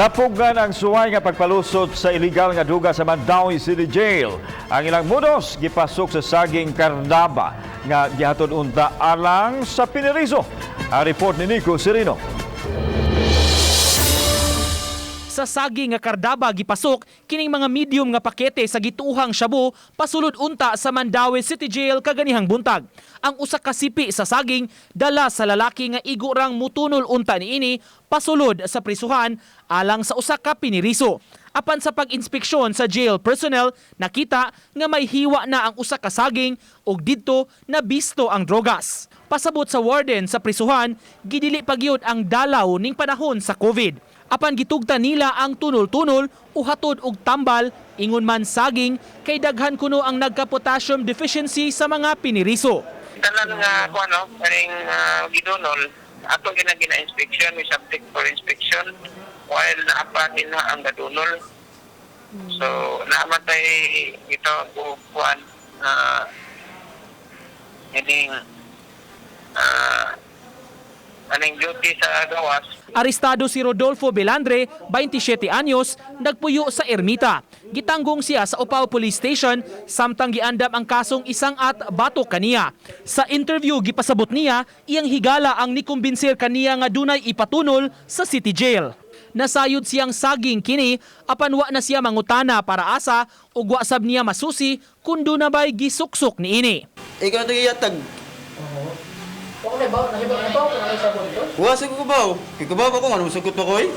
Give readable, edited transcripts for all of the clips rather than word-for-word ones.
Napugngan ang suway nga pagpalusot sa illegal nga duga sa Mandaue City Jail. Ang ilang modus, gipasok sa saging kardaba nga gihatod unta alang sa piniriso. Ang report ni Nico Serino. Sa saging nga kardaba gipasok kining mga medium nga pakete sa gituuhang shabu pasulod unta sa Mandaue City Jail kaganihang buntag. Ang usa ka sipi sa saging dala sa lalaki nga igo rang mutunol unta niini pasulod sa prisuhan alang sa usa ka piniriso. Apan sa pag-inspeksyon sa jail personnel, nakita nga may hiwa na ang usa ka saging ug didto nabisto ang drogas. Pasabot sa warden sa prisuhan, gidili pa gyud ang dalaw ning panahon sa COVID. Apan gitugtan nila ang tunol-tunol o hatod og tambal, ingon man saging kay daghan kuno ang nagka-potassium deficiency sa mga piniriso. Tanan nga kuan no, kaning gidunol ato gina gina inspection, we subject for inspection while naa pa nila ang gadunol. So naamatay ito kuan ining aning duty sa gawas. Arestado si Rodolfo Belandre, 27 anyos, nagpuyo sa Ermita. Gitanggong siya sa Opao Police Station samtang giandam ang kasong isang at batok kaniya. Sa interview, gipasabot niya iyang higala ang nikumbinser kaniya nga dunay ipatunol sa city jail. Nasayod siyang saging kini apan wa na siya mangutana para asa ug wa sab niya masusi kun duna bay gisuksok niini. Ikaw na ito iyatag. Wa sa kubaw. Kay kubaw pa ko ano sugot pa ko eh.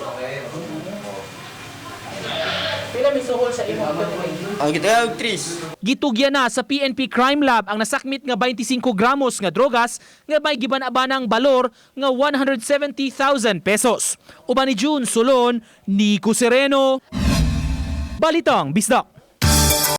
Pila mi suhol sa imo ato ni? Ang kita og tris. Gitugyan na sa PNP Crime Lab ang nasakmit nga 25 gramos nga drogas nga may giban-abanang balor nga 170,000 pesos. Uban ni June Solon, Nico Sereno, Balitang Bisdak.